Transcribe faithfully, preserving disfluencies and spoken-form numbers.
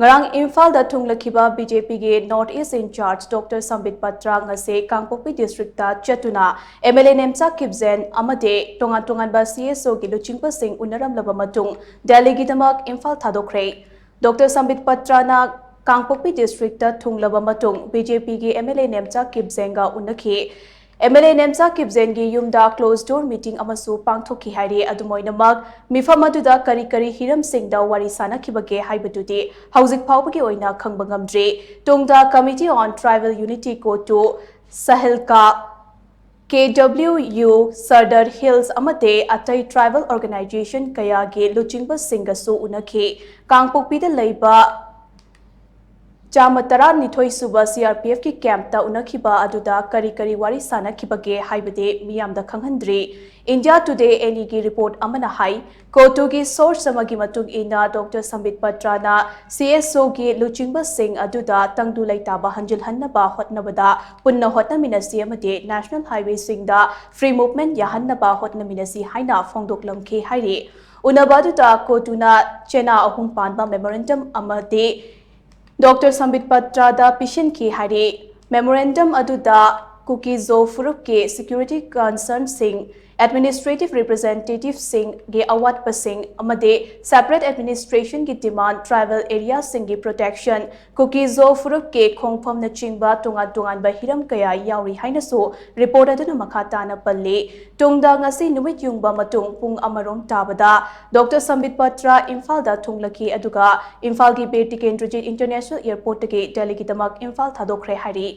ꯉꯔꯥꯡ ꯏꯝꯐꯥꯜꯗ ꯊꯨꯡꯂꯈꯤꯕ ꯕꯤ ꯖꯦ ꯄꯤꯒꯤ North East in charge Doctor Sambit Patra ꯉꯁꯤ ꯀꯥꯡꯄꯣꯛꯄꯤ ꯗꯤꯁꯇ꯭ꯔꯤꯛꯇ ꯆꯠꯇꯨꯅ M L A Nemcha Kipgen ꯑꯃꯗꯤ ꯇꯣꯉꯥꯟ ꯇꯣꯉꯥꯟꯕ ꯁꯤ ꯑꯦꯁ ꯑꯣꯒꯤ ꯂꯨꯆꯤꯡꯕꯁꯤꯡ ꯎꯅꯔꯝꯂꯕ ꯃꯇꯨꯡ ꯗꯦꯜꯂꯤꯒꯤꯗꯃꯛ ꯏꯝꯐꯥꯜ ꯊꯥꯗꯣꯛꯈ꯭ꯔꯦ꯫ ꯗꯣꯛꯇꯔ ꯁꯝꯕꯤꯠ ꯄꯇ꯭ꯔꯥꯅ ꯀꯥꯡꯄꯣꯛꯄꯤ ꯗꯤꯁꯇ꯭ꯔꯤꯛꯇ ꯊꯨꯡꯂꯕ ꯃꯇꯨꯡ ꯕꯤ ꯖꯦ ꯄꯤꯒꯤ ꯑꯦꯝ ꯑꯦꯜ ꯑꯦ ꯅꯦꯝꯆꯥ ꯀꯤꯞꯖꯦꯟꯒ ꯎꯅꯈꯤ꯫ ꯑꯦꯝ ꯑꯦꯜ ꯑꯦ ꯅꯦꯝꯆꯥ ꯀꯤꯞꯖꯦꯟꯒꯤ ꯌꯨꯝꯗ closed door meeting ꯑꯃꯁꯨ ꯄꯥꯡꯊꯣꯛꯈꯤ ꯍꯥꯏꯔꯤ꯫ ꯑꯗꯨꯝ ꯑꯣꯏꯅꯃꯛ, ꯃꯤꯐꯝ ꯑꯗꯨꯗ ꯀꯔꯤ ꯀꯔꯤ ꯍꯤꯔꯝꯁꯤꯡꯗ ꯋꯥꯔꯤ ꯁꯥꯅꯈꯤꯕꯒꯦ ꯍꯥꯏꯕꯗꯨꯗꯤ ꯍꯧꯖꯤꯛ ꯐꯥꯎꯕꯒꯤ ꯑꯣꯏꯅ ꯈꯪꯕ ꯉꯝꯗ꯭ꯔꯤ꯫ ꯇꯨꯡꯗ Committee on Tribal Unity, COTU, ꯁꯍꯤꯜꯀꯥ, K W U, Sadar hills ꯑꯃꯗꯤ ꯑꯇꯩ ꯇ꯭ꯔꯥꯏꯕꯦꯜ ꯑꯣꯔꯒꯅꯥꯏꯖꯦꯁꯟ ꯀꯌꯥꯒꯤ ꯂꯨꯆꯤꯡꯕꯁꯤꯡꯒꯁꯨ ꯎꯅꯈꯤ꯫ ꯀꯥꯡꯄꯣꯛꯄꯤꯗ ꯂꯩꯕ ꯆꯥꯝꯃ ꯇꯔꯥꯅꯤꯊꯣꯏ ꯁꯨꯕ ꯁꯤ ꯑꯥꯔ ꯄꯤ ꯑꯦꯐꯀꯤ ꯀꯦꯝꯞꯇ ꯎꯅꯈꯤꯕ ꯑꯗꯨꯗ ꯀꯔꯤ ꯀꯔꯤ ꯋꯥꯔꯤ ꯁꯥꯅꯈꯤꯕꯒꯦ ꯍꯥꯏꯕꯗꯤ ꯃꯤꯌꯥꯝꯗ ꯈꯪꯍꯟꯗ꯭ꯔꯤ꯫ ꯏꯟꯗꯤꯌꯥ ꯇꯨꯗꯦ ꯑꯦꯅꯤꯒꯤ ꯔꯤꯄꯣꯔꯠ ꯑꯃꯅ ꯍꯥꯏ, ꯀꯣꯇꯨꯒꯤ ꯁꯣꯔꯁ ꯑꯃꯒꯤ ꯃꯇꯨꯡ ꯏꯟꯅ, ꯗꯣꯛꯇꯔ ꯁꯝꯕꯤꯠ ꯄꯇ꯭ꯔꯥꯅ ꯁꯤ ꯑꯦꯁ ꯑꯣꯒꯤ ꯂꯨꯆꯤꯡꯕꯁꯤꯡ ꯑꯗꯨꯗ ꯇꯪꯗꯨ ꯂꯩꯇꯥꯕ ꯍꯟꯖꯤꯜꯍꯟꯅꯕ ꯍꯣꯠꯅꯕꯗ ꯄꯨꯟꯅ ꯍꯣꯠꯅꯃꯤꯟꯅꯁꯤ ꯑꯃꯗꯤ ꯅꯦꯁꯅꯦꯜ ꯍꯥꯏꯋꯦꯁꯤꯡꯗ ꯐ꯭ꯔꯤ ꯃꯨꯚꯃꯦꯟꯠ ꯌꯥꯍꯟꯅꯕ ꯍꯣꯠꯅꯃꯤꯟꯅꯁꯤ ꯍꯥꯏꯅ ꯐꯣꯡꯗꯣꯛꯂꯝꯈꯤ ꯍꯥꯏꯔꯤ꯫ ꯎꯅꯕ ꯑꯗꯨꯗ ꯀꯣꯇꯨꯅ ꯆꯦꯅꯥ ꯑꯍꯨꯝ ꯄꯥꯟꯕ ꯃꯦꯃꯣꯔꯦꯟꯗꯝ ꯑꯃꯗꯤ ꯗꯣꯛꯇꯔ ꯁꯝꯕꯤꯠ ꯄꯇ꯭ꯔꯥꯗ ꯄꯤꯁꯤꯟꯈꯤ ꯍꯥꯏꯔꯤ꯫ ꯃꯦꯃꯣꯔꯦꯟꯗꯝ ꯑꯗꯨꯗ ꯀꯨꯀꯤ-ꯖꯣ ꯐꯨꯔꯨꯞꯀꯤ ꯁꯦꯀ꯭ꯌꯨꯔꯤꯇꯤ ꯀꯟꯁꯔꯟꯁꯤꯡ, ꯑꯦꯗꯃꯤꯅꯤꯁꯇ꯭ꯔꯦꯇꯤꯚ ꯔꯤꯄ꯭ꯔꯖꯦꯟꯇꯦꯇꯤꯚꯁꯤꯡꯒꯤ ꯑꯋꯥꯠꯄꯁꯤꯡ ꯑꯃꯗꯤ ꯁꯦꯄꯔꯦꯠ ꯑꯦꯗꯃꯤꯅꯤꯁꯇ꯭ꯔꯦꯁꯟꯒꯤ ꯗꯤꯃꯥꯟꯗ, ꯇ꯭ꯔꯥꯏꯕꯦꯜ ꯑꯦꯔꯤꯌꯥꯁꯤꯡꯒꯤ ꯄ꯭ꯔꯣꯇꯦꯛꯁꯟ, ꯀꯨꯀꯤ-ꯖꯣ ꯐꯨꯔꯨꯞꯀꯤ ꯈꯣꯡꯐꯝꯅꯆꯤꯡꯕ ꯇꯣꯉꯥꯟ ꯇꯣꯉꯥꯟꯕ ꯍꯤꯔꯝ ꯀꯌꯥ ꯌꯥꯎꯔꯤ ꯍꯥꯏꯅꯁꯨ ꯔꯤꯄꯣꯔꯠ ꯑꯗꯨꯅ ꯃꯈꯥ ꯇꯥꯅ ꯄꯜꯂꯤ꯫ ꯇꯨꯡꯗ ꯉꯁꯤ ꯅꯨꯃꯤꯠ ꯌꯨꯡꯕ ꯃꯇꯨꯡ ꯄꯨꯡ ꯑꯃꯔꯣꯝ ꯇꯥꯕꯗ ꯗꯣꯛꯇꯔ ꯁꯝꯕꯤꯠ ꯄꯇ꯭ꯔꯥ ꯏꯝꯐꯥꯜꯗ ꯊꯨꯡꯂꯈꯤ, ꯑꯗꯨꯒ ꯏꯝꯐꯥꯜꯒꯤ ꯕꯤꯔ ꯇꯤꯀꯦꯟꯗ꯭ꯔꯖꯤꯠ ꯏꯟꯇꯔꯅꯦꯁꯅꯦꯜ ꯑꯦꯌꯔꯄꯣꯔꯠꯇꯒꯤ ꯗꯦꯜꯂꯤꯒꯤꯗꯃꯛ ꯏꯝꯐꯥꯜ ꯊꯥꯗꯣꯛꯈ꯭ꯔꯦ ꯍꯥꯏꯔꯤ꯫